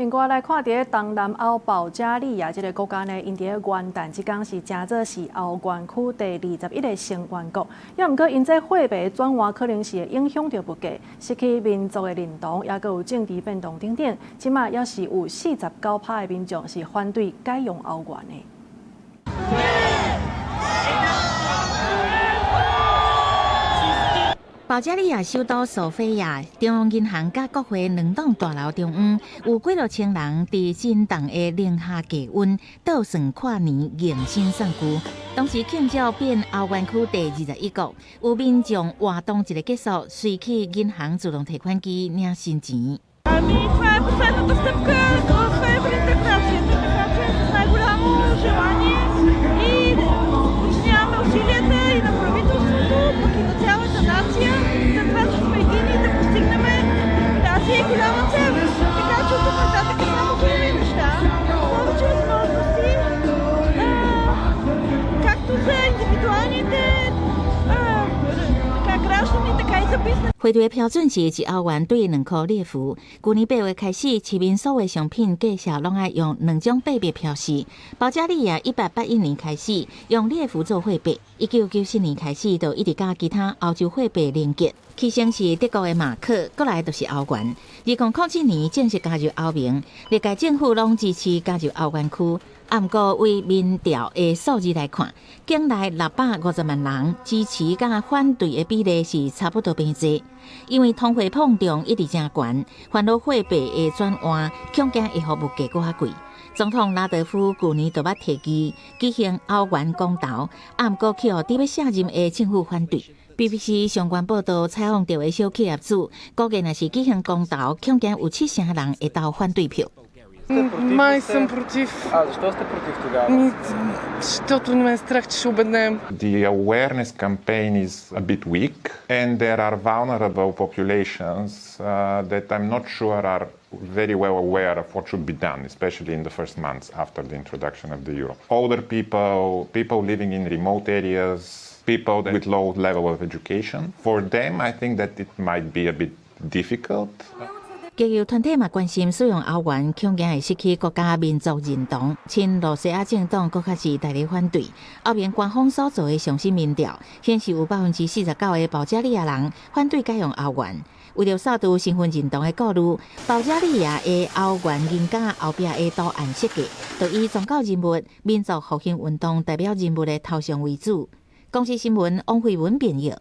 另外來看，佇東南歐保加利亞這个國家呢，𪜶佇元旦這工是成做是歐元區第21个成員國。猶毋過，𪜶這貨幣轉換可能是會影響著物價，失去民族的認同，猶閣有政治變動等等。這馬猶是有49%的民眾是反對改用歐元的。保加利亞首都索菲亞中央銀行佮國會兩棟大樓中央，有幾落千人佇真凍的零下低溫倒算跨年迎新送舊。同時慶祝變歐元區第21國，有民眾活動一个結束，隨去銀行自動提款機領新錢。匯兌標準是1歐元兌2塊列弗。舊年8月開始，市面所有商品價數攏愛用兩種貨幣標示。保加利亞181年開始用列弗做貨幣，1994年開始就一直佮其他歐洲貨幣連結。起先是德國的馬克，過來就是歐元。2007年正式加入歐盟，歷屆政府攏支持加入歐元區。毋過，為民調的數字來看，境內650萬人支持佮反對的比例是差不多平濟。因為通貨膨脹一直誠懸，煩惱貨幣的轉換，恐驚會予物價閣較貴。總統拉德夫舊年就捌提議舉行歐元公投，毋過去予佇欲卸任的政府反對。BBC 相關報道採訪著的小企業主，估計若是舉行公投，恐驚有七成人會投反對票。 Май съм против. А защо сте против тогава? Защото ме е страх, че ще обеднеем. The awareness campaign is a bit weak, and there are vulnerable populations that I'm not sure are very well aware of what should be done, especially in the first months after the introduction of the euro. Older people, people living in remote areas, people with low level of education. For them, I think that it might be a bit difficult. 極右團體嘛關心使用歐元，恐驚會失去國家民族認同。親羅西亞政黨閣較是大力反對。歐盟官方所做的上新民調顯示，有49%的保加利亞人反對改用歐元。為著掃除身份認同的顧慮，保加利亞的歐元銀夾後壁的圖案設計，就以宗教人物、民族復興運動代表人物的頭像為主。公視新聞王慧文編譯。